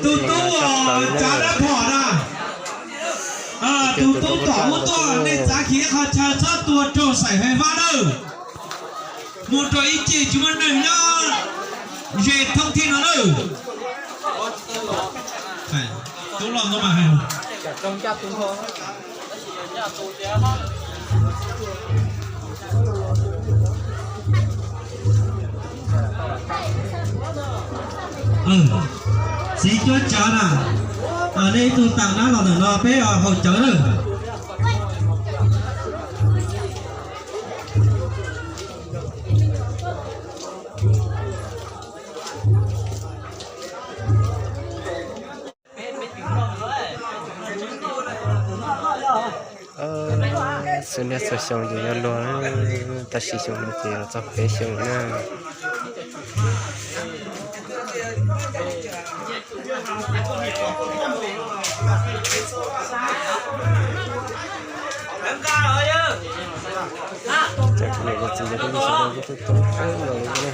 Tus tub Tsav Dab Phom na, tus tub tom ub tuaj, nej txav kiag ib qho chaw txhob tua raug Xaim Hais Vab nawb. Mus rau ib ce tsis muaj neeg nyob ze thoob thib no nawb. Tub los no mas hais. Txiv cuab tsav na, nej ib tug tam nab los ntawm no peb haus cawv lawm. Xub niag txog xyoo ces yuav luag, tab sis xyoo no ces yuav txog peb xyoo na. Cov niam cov txiv, cov phooj ywg sawv daws, kuv tus tub los li na.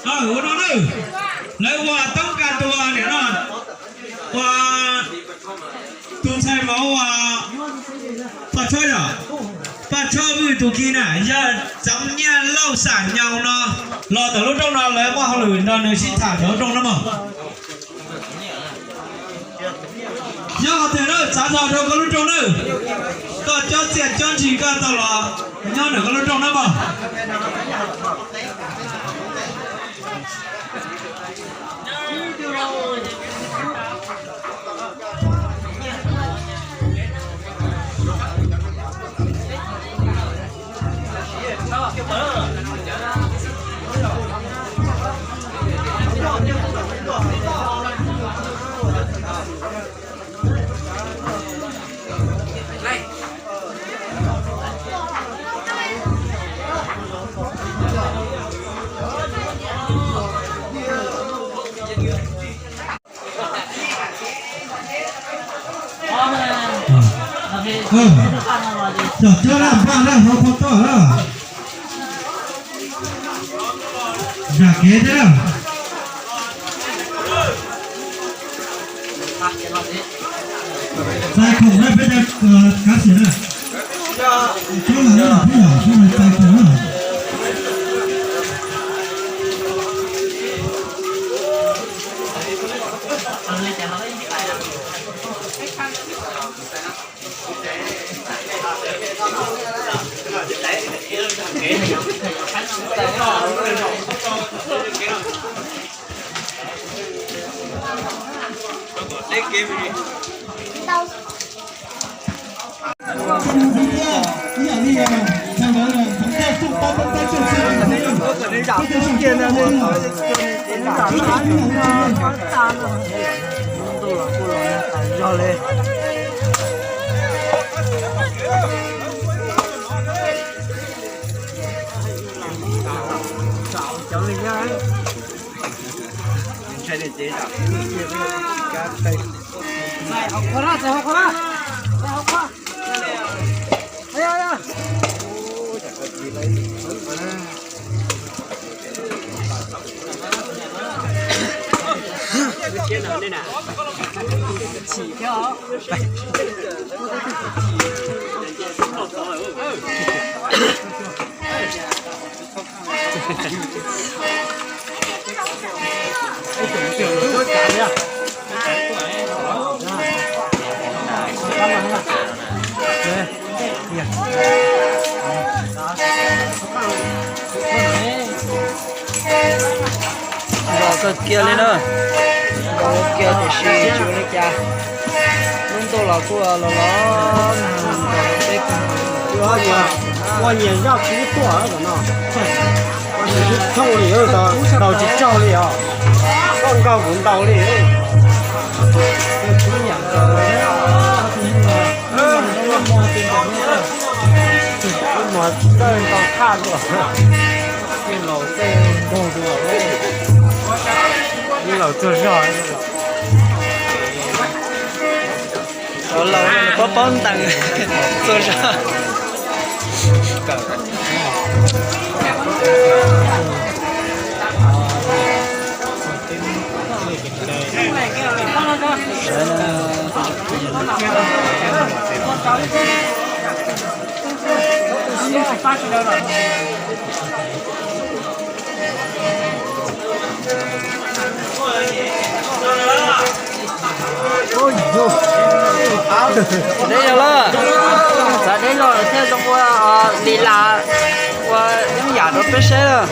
Ua no na, lawv ua toob kas tus niam no, ua tus ntxhais vauv uas Paj Tshob yom, Paj Tshob Vwj tus kis na, yog Txoov Nyiaj Lauj Xam Nyoos no los tom lub rooj no, lawv muaj hauj lwm nrog nws sib tham tom lub rooj no mog. Yog hais tias na, txav zog rau koj lub rooj na, koj cob txiaj cob ntsig koj tau los nyob ntawm koj lub rooj na mog. Cov coj laj npaj laj hauv qhov toj lawm. Zam kev thiab. Txais khoom na peb cov kav xwm na. Coj los na, peb yog sawv daws txais khoom na. Nkaus kawg kiag li na. Nkaus kiag tiam sis tsis ua li cas. Lub ntuj los kuj los los nkaus peb. Ua nyias zaj kub tuaj no. Thooj li, tau tsis tsaug li os. Koj nkaug kuv ntaus li. Mos txawj ntaus thaj dua. Laus txawj zog. Cov laus no nws paub paub ntees txua zog. Deb los lawm, txav deb los lawm thiaj zoo ua li las ua ib yam rau peb saib lawm.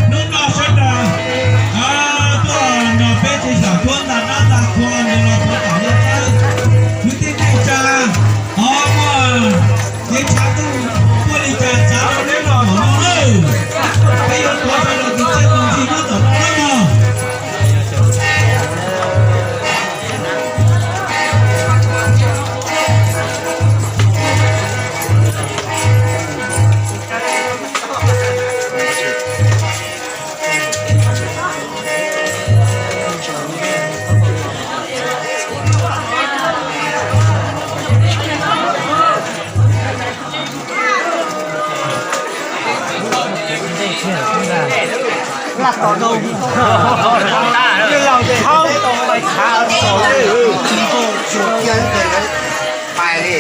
Hnub no sawv daws tuaj nrog peb tsev xyom cuab ntag nab ntag qhua ntawd los puav tom yog txawb kwv tij neej tsa, o, muaj kev tshav ntuj tuaj li cas txav rau neb los no nawb. Peb yuav tuav rau los tus txawj tus ntxig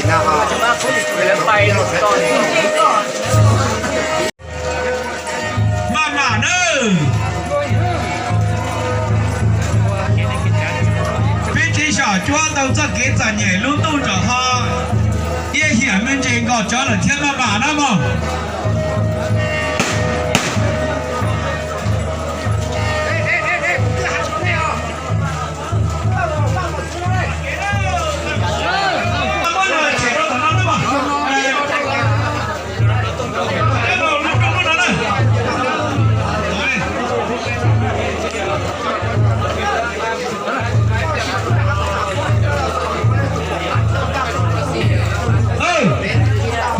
nyob tom no nawb mog. Maj mam nawb. Peb tsev xyom cuab tau txoj kev txom nyem lub ntuj nram ho, iab hiam me ntsis nkaus tsov lawm thiab maj mam na mog.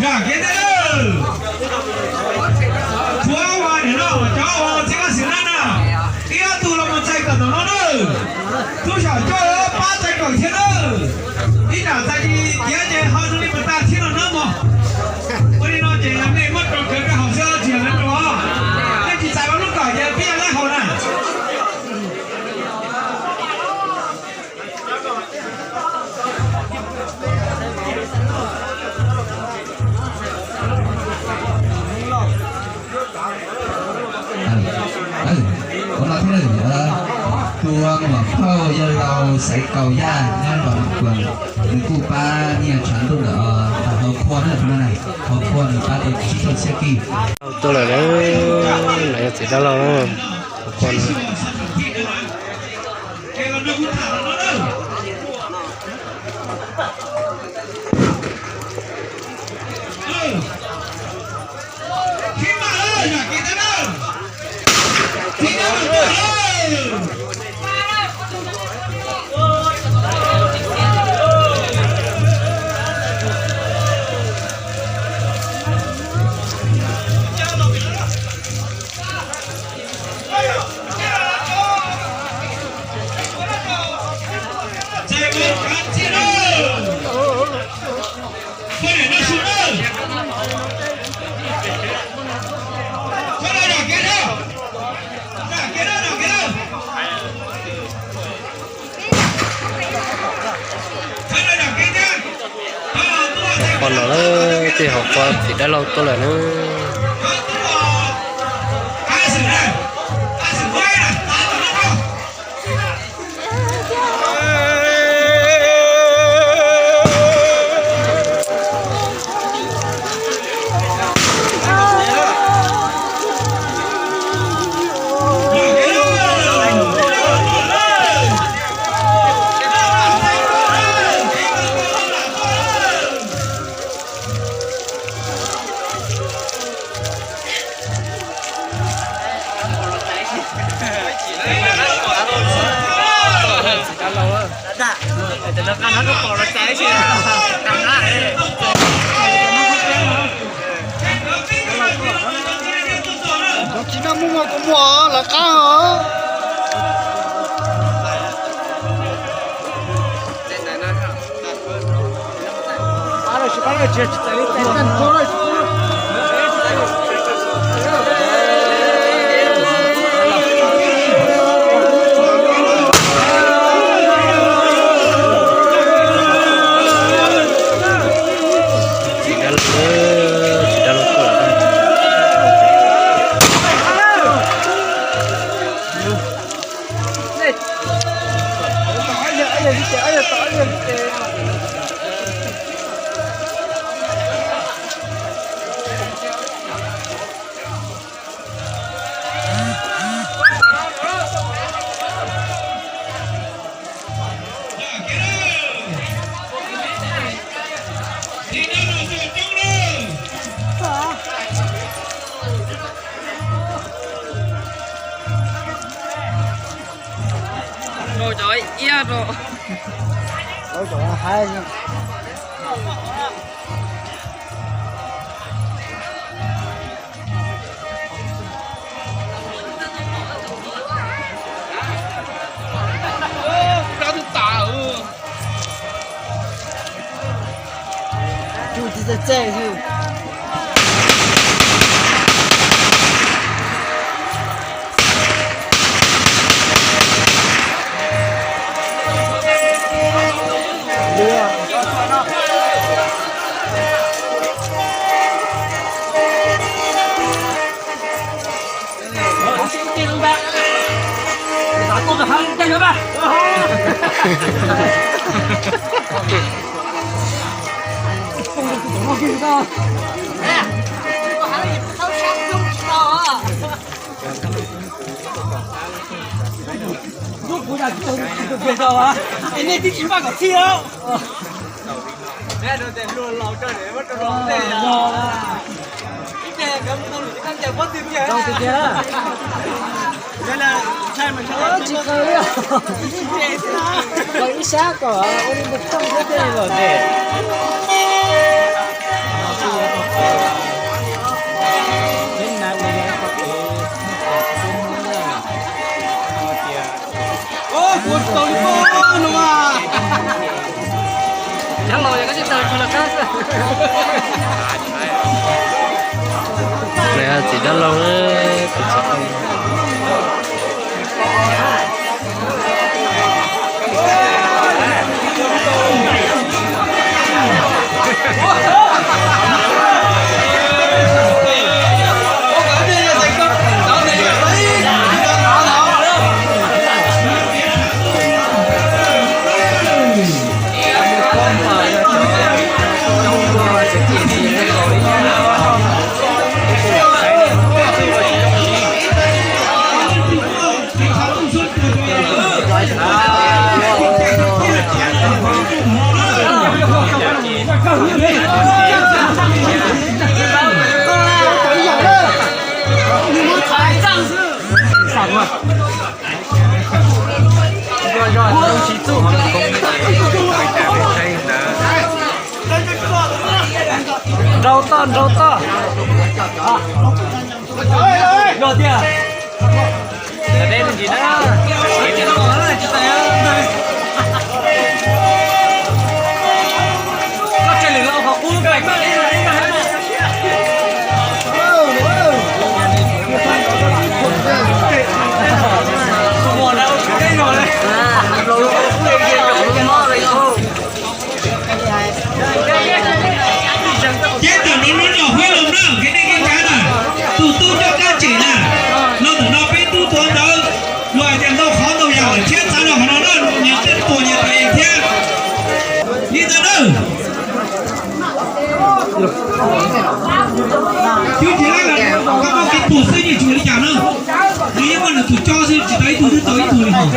Yog kev thiab lawm. Tshuav ua niam no cov ua txiv koj xwm na na, ib ob tug los mus txais kawm tom no na. Tub xyom cuab pab txais kawm thiab na. Ib yam txais tsis tiav ces ho zoo li pas tas thiab no na mog. Ua li no ces yog nej muab rau kawg peb haus xwb tsis yog lawv rau os. Nej tsis txais lub kom ces peb yog lawv haus na. Ua no thiab, tus muam phauj yawg laus Xaiv Kaus Yaj nyob Npam Kuam, nws kuj pab nyiaj tshav ntuj ntawm hauv qhua na, hauv qhua nws pab tau tsib caug txhiab kij. Tuaj lawm, lawv yog txiv dab laug hauv qhua no. Qhov no lawm, tej hauv qhua txiv dab laug tuaj lawm na. Cov tsis noj muaj muaj kuv muaj lawv qab os. Cov iab rau. Nej twb tsis npaj kom txhij os. Tsis qw li, qw ib sab kom ua li mus thooj thiab tej los ces. Txiv dab laug, txiv dab laug. Nrau toj, nrau toj. Yog tiag. Ces tam sim no no Huab Loos na, kev neej kev tsav na, tus tub coj qab tshem na, no tam sim no peb tub tuav ntawv, luag hais tias ntau qhov ntau yam lawm thiab, txav los qhov no na, nyias tej tuag nyias tes thiab. Li ntawd na. Twb tias lawm, koj muaj kev tuag xwb yeej tsis ua li cas na. Nws yeej muaj nws tus cob xwb, tsis tau ib tug twb tau ib tug li hos.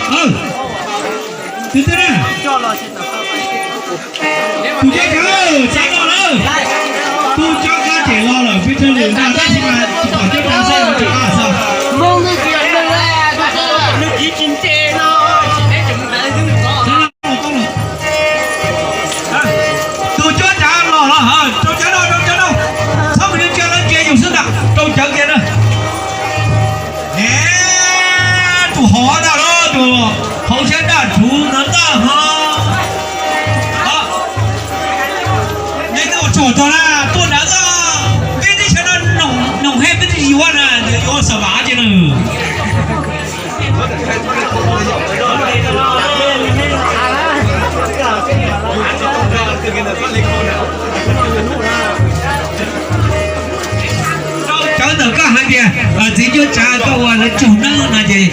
Tus twg na? Tus cob tsawv, tsawv los lawm. Tus cob kab ces los lawm, peb thiaj li nqa, tab sis mas tsis pom cob tsawv xwb, cob kab xwb. Tus cob tsawv los los, rau cawv no, rau cawv no. Txhob mus ntsia lawv ntsia yus xwb ntag, rau cawv kiag na. Tus hov no los, tus hauv siab daj rhuv no ntag ho. Nej twb ua tsuag tog na, tuaj nrad txoj, peb teb chaws no noog hej peb twb tsis yuav na, yuav xa vam ces na. Rau cawv ntawm koj hais tias txiv cuab tsav koj ua lawv tsuag neeb no ces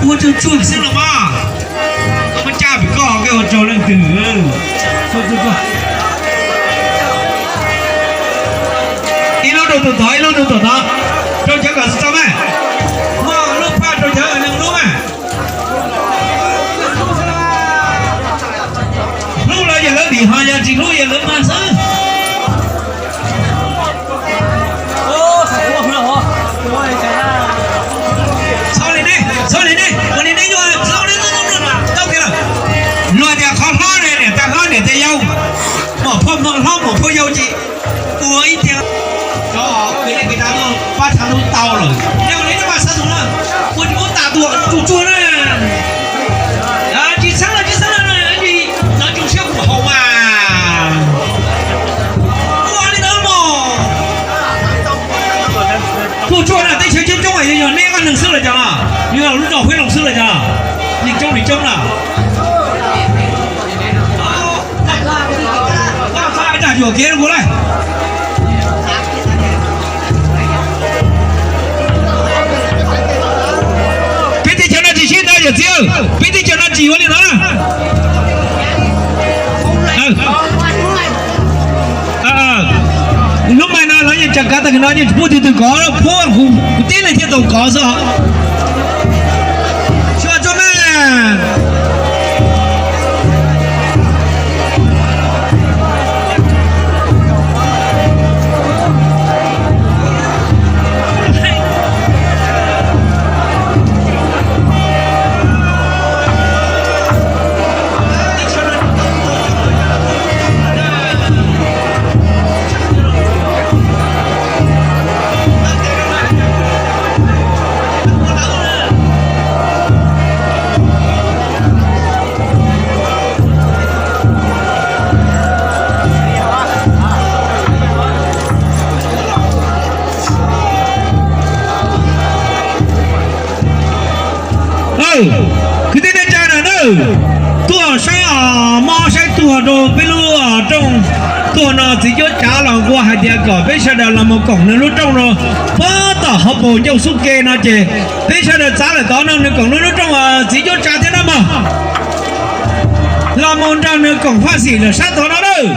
ua tsuag tsuag xwb los mas. Koj muab caj pem koj, koj ua rau leej twg? Ib lub rau tus tod, ib lub rau tus tod, rau cawv kom txog mas. Muaj lub phaj rau cawv, lub mas. Hlub lawv yog lawv dim, ho yog tsis hlub yog lawv mag xwb. Txhob li nej, txhob li nej, ua li nej yuav txhob li, tau kiag lawm. Luag tias qhov hlob ne niam tais hlob niam tais yau, muam phauj hlob muam phauj yau ces ua ib tiag. Cov kwv tij kwv nab tuaj pab txhab hlub tau lawm, yog li nej mas xav tus na, ua tsis muab tas tuaj tsuag tsuag na. Tsis txheeb lawm, tsis txheeb lawm, tsis txhob tsuag siab kuv haus mas. Ua li ntawd mas. Tsuag tsuag na, teb chaws coob coob yog nej ob leeg xwb los cas, yog lub zos Huab Loos xwb los cas, neeg coob neeg coob na. Dag yuam kev rau kuv lawm. Peb teb chaws no tsis sib ntawd yawm txiv, peb teb chaws no tsis ua li ntawd na. Lub mais no lawv yeej tsa kav tag kis no yeej tsis pub twg twg kov, pub kuv tib leeg thiaj tau kov xwb. Sua tsuag na. Kwv tij neej tsa na, tuaj saib, mob saib tuag rau peb lub rooj tuag no, txiv cuab tsav los nqua hais tias kom peb sawv daws los mus koom nws lub rooj no. Puag tom hauv paus ncauj xub ke no ces peb sawv daws txav lawm tod no, nws koom nws lub rooj, txiv cuab tsav thiab na mog. Los mus nrog nws koom faj xim lawm sab tod no lawm.